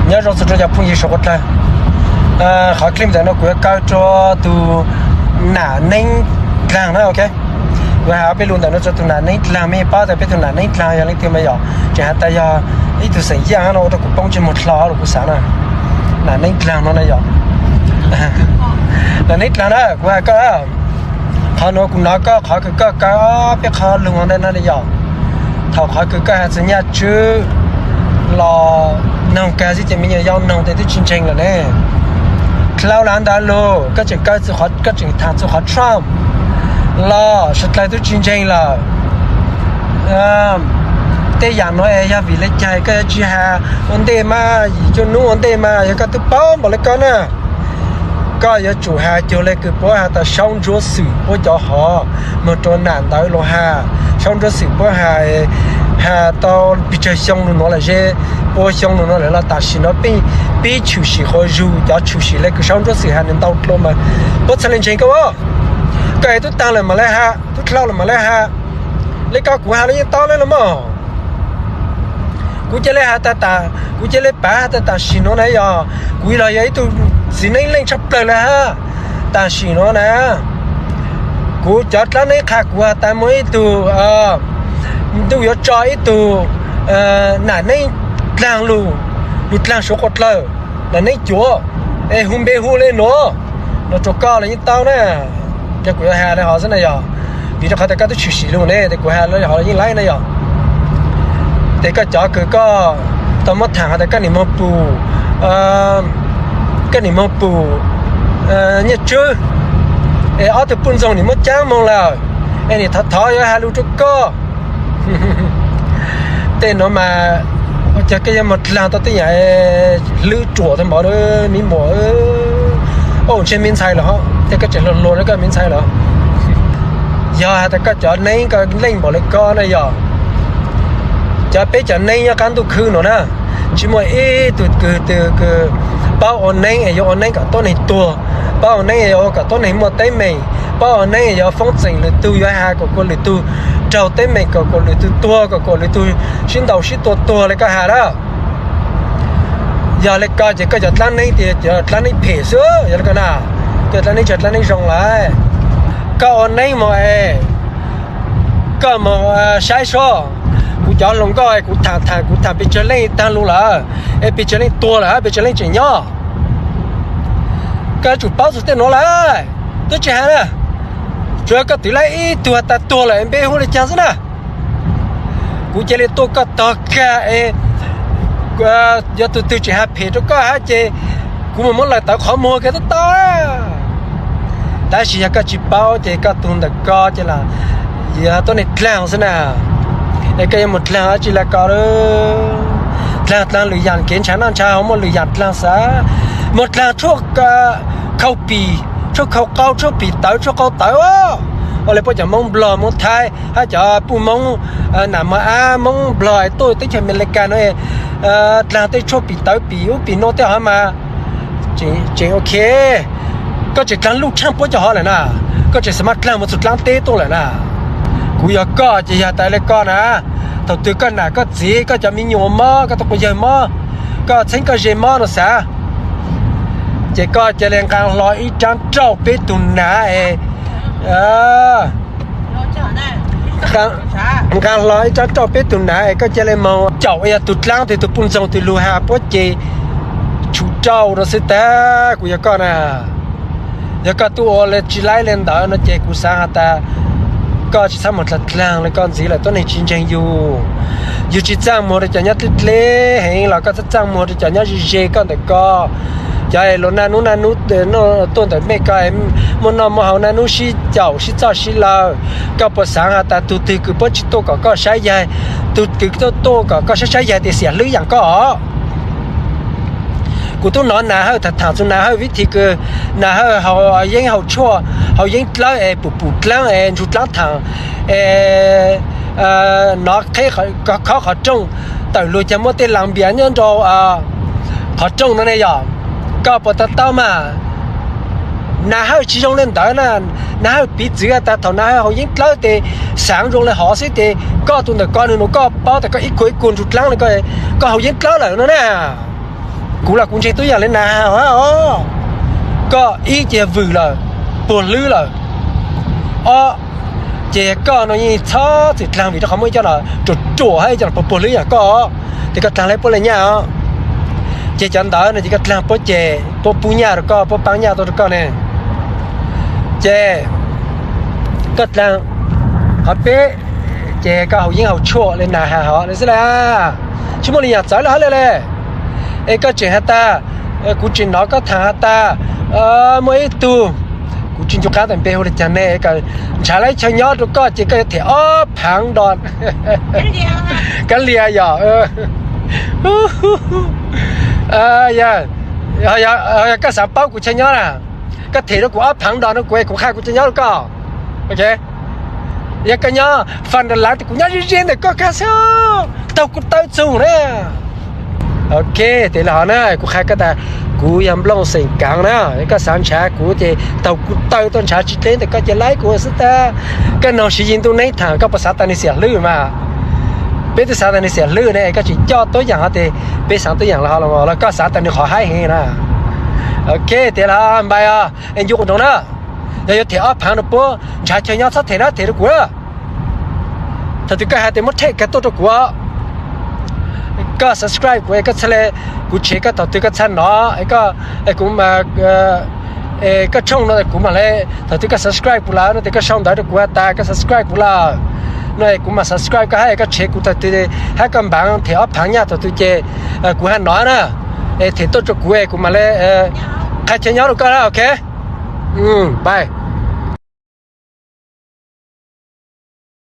Nyob zoo txog rau cov phooj ywg suav qhuav dlawg, qhov clip ntawm no kuv yuav kaw rua tug nam neeb dlaag na, ok. Kuv has peb lug ntawm no rua tug nam neeb dlaag, mej paub tas peb tug nam neeb dlaag yog leej twg mas yog, tseem has tas yog ib tug xeem Yaaj no ua rua kuv poob ntsej muag dlhau lug kuv xaav na. Nam neeb dlaag no na yog, nam neeb dlaag na kuv has koj, qhov nuav kuv nov koj qhov kws koj kaw peb qhov lug ntawm no yog, thaum qhov kws koj has txug Nyaj Tswb los noog kag xwb ces me nyuam yaus noog tes twb tsis ntseeg lawm ne. Dlhau lawm ntawd lug, koj tseem kaw, koj tseem thaam txug qhov Trump los suav dlawg twb tsis ntseeg lawm. Tej yaam nuav es yog vim le caag koj yuav tsis has ua ntej mas, yim cuaj nub ua ntej mas yog koj twb paub npaum le koj na, koj yuav tsum has cuag le kws puab has tas Saub Ntsuab Xwm puab cov hov moog rua nam ntawd lug has. Saub Ntsuab Xwm puab has, has tau pes tsawg xyoo lug nuav lawm, ze pua xyoo lug nuav lawm los tam sim nuav peb pib tshwm sim quas zug cov tshwm sim le kws Saub Ntsuab Xwm has nwg ntau dlua mas puab txhaj le ntseeg koj. Koj es tub taag lawm mam le has, tub dlhau lawm mam le has. Le koj kuv has los yeej tau le los mas. Kuv cia le has tas, kuv cia le pav has tas tam sim nuav na yog kuv los yog ib tug txiv neeb leej tshaj plawg le hab. Tam sim nuav na, kuv cov dlaab neeb qha kuv has tas muaj ib tug ntuj yuav tso ib tug nam neeb dlaag lug, lug dlaag suav quas dlawg, nam neeb cuav, es hu npe hu le nuav, los rua koj los yeej tau na. Yog kuv yuav has le hov xwb na yog, vim rau qhov tas koj twb tshwm sim lug ne, tes kuv has le hov los yeej laib na yog. Tes koj cov kws koj tau muab thaam has tas koj nim moog pum, koj nim moog pum Nyiaj Tswb, es ob tug puj ntxoog nim muab caab moog lawm, es nim thov thov yuav has lug rua koj. Tej nuav mas ua cas koj yuav moog dlaag tau tej yaam hlwb ruam tau npaum, miv muam, ua ntshe miv ntxhais lawm hov, tej koj tseem hluas hluas na koj miv ntxhais lawm. Yog has tas koj cov neeb koj leej npaum le koj na yog, cov peb cov neeb nyob qaab ntuj khwb nuav na, tsis muaj ib tug kws, tug kws paub ua neeb es yuav ua neeb kom tuab neeg tuag, paub ua neeb es yuav ua kom tuab neeg muaj teeb meem, paub ua neeb es yuav foob txeem lwm tug, yuav has kom kuas lwm tug raug teeb meem, kom kuas lwm tug tuag, kom kuas lwm tug sib ntaus sib tua tuag le koj has lawm. Yog le koj ces koj cov dlaab neeb tias cov dlaab neeb phem xwb, yog le koj na, koj dlaab neeb tsis dlaab neeb zoo lawm. Koj ua neeb moog es koj moog saib seb, kuv cov hluas nkauj es kuv thaam thaam kuv thaam pes tsawg leej taag lug lawm, es pes tsawg leej tuag lawm hab pes tsawg leej tseem nyob. Koj yuav tsum paub txug tej nuav lawm. Twb tsis has na, tsuav koj twv laib ib tug has tas tuag lawm npe hu le caag xwb na. Kuv cia li tuaj koj tog kag es yog tug twg tseem has phem rua koj hab ces kuv mus muab lawv tawv qhov muag kag tub tau. Tab sis yog koj tsis paub ces koj tug ntawm ko ces los yog tuab neeg dlaag xwb na. Es koj yuav mus dlaag dlaab tsi le ko, dlaag dlaag lwm yaam kev ntshaw noj ntshaw haus, muaj lwm yaam dlaag xwb. Mus dlaag tshuaj khau pim, tshuaj khau qau, tshuaj pim tawv, tshuaj qau tawv, ua le puab cov Moob Nplog, Moob Thaib hab cov puj Moob, nam Moob Ab, Moob Nplog es tuaj teb chaws Amelikas nuav, dlaag tej tshuaj pim tawv pim ub pim no tej hov mas tseem ok. Koj tseem dlaag luj tshaaj puab cov hov lawm na, koj tseem xav mas dlaag mus txug dlaab teb tuaj lawm na. Kuv yog koj ces yog tas le koj na, thaum twg koj nam koj txiv, koj cov me nyuam mob, koj tub quas yawg mob, koj txheeb koj ze mob no xav, ces koj cia li nqaa hlo ib rab rauj peb tug nam es, nqaa hlo ib rab rauj peb tug nam es koj cia li moog caum yog tug dlaab twg, tug puj ntxoog twg lug has puab ces tshum rauj rau xwb tag. Kuv yog koj na, yog koj tub ua le tsis laib le ntawd no ces kuv xav has tas koj tsis txhob mus dlaag dlaag le koj ntxiv lawm, tuab neeg tsis ntseeg yug. Yug tsis txaaj muag rau cov nyob dleb dleb heev los koj txhob txaaj muag rau cov nyob ze ze koj ntawm ko. Cov luas naj nub naj nub tuaj ntawm mej ko muaj noj muaj haus naj nub sib caum sib txhawb sib lawm. Koj puas xaav has tas tug twg kws puab tsis tuaj kom koj saib yaig, tug twg tuaj tuaj kom koj saib saib yaig tes xiam hlwb yaam koj os. Kuv tub nov Nas Hawj thaam thaam txug Nas Hawj vib thim kws Nas Hawj haus yeeb haus tshuaj, haus yeeb dlawb es pum pum dlaab es ntsug dlaab thaam es nov qheb khob qhov rooj tawm lug cag muab tej las npias nyob nrau qhov rooj no ne yog. Koj puas to taub mas? Nas Hawj tsis zoo le ntawd na. Nas Hawj piv txwv tas thaum Nas Hawj haus yeeb dlawb tes xaav zoo le hov xwb tes koj tus ntawm ko nws nus koj paub tas koj ib kuag ib kuag ntsug dlaab le koj, koj haus yeeb dlawb lawm no na. Kuv los kuv ntseeg tub yam li nas hab os. Koj ib ces yog vwm lawm, puag hlwb lawm. Ob ces yog koj no yeej txhob txwm dlaag vim rau qhov muaj ib co no ruam ruam hab ib co no puag puag hlwb yam koj, ces koj dlaag lawv puab le nyaj os. Ces cov ntawd no ces koj dlaag puab ces puab pub nyaj rau koj, puab paab nyaj tuaj rau koj ne. Ces koj dlaag qhov peb, ces koj haus yeeb haus tshuaj le nas has hov le xwb la. Tsis muaj li yam txawv le hab le le. Es koj tseem has tas, kuv tseem nov koj thaam has tas, muaj ib tug, kuv tsis ncu qab tas npe hu le caag ne, nrhav lawv chaw nyob rau koj ces koj yuav them ob phaav do. Kav liam yog. Yog koj xav paub kuv chaw nyob na, koj them rau kuv ob phaav do no kuv, kuv qha kuv chaw nyob rau koj. Yog koj nyob FasDas Lav tes kuv nyob ze ze ntawm koj kag xwb, taug kuv taw txug na. Ok, tes le hov na, kuv qha koj tas kuv yog Nplooj xeem Kaav na, koj xav nrhav kuv ces taug kuv taw tuaj nrhav tsis dleb ntawm koj ces laib kuv xwb tag. Koj noog Siv Yis Ntuj Neeb thaam koj puas xav tas nwg xiam hlwb mas. Peb twb xav tas nwg xiam hlwb ne, koj tseem coj tuab yaam hov tes peb xaav tuab yaam le hov los koj xav tas nwg qhov haib heev na. Ok, tes le npai os, es ncu qus nroo na. Yog yuav them ob phaav rau puab nrhav chaw nyob txhob them na, them rau kuv na. Thaum twg koj has tes muab them kag tuaj rau kuv, koj subscribe kuv es koj txhaj le, kuv tshev koj thaum twg koj txhaj nov, kuv, koj tshooj no kuv mam le, thaum twg koj subscribe kuv lawm no tes koj sau ntawv rau kuv has tas koj subscribe kuv lawm no es kuv mam subscribe koj hab koj tshev kuv thaum twg hab koj npaam them ob phaav nyaj thaum twg ces kuv has nov na, es them tuaj rau kuv es kuv mam le qha chaw nyob rau koj na, ok. Bye.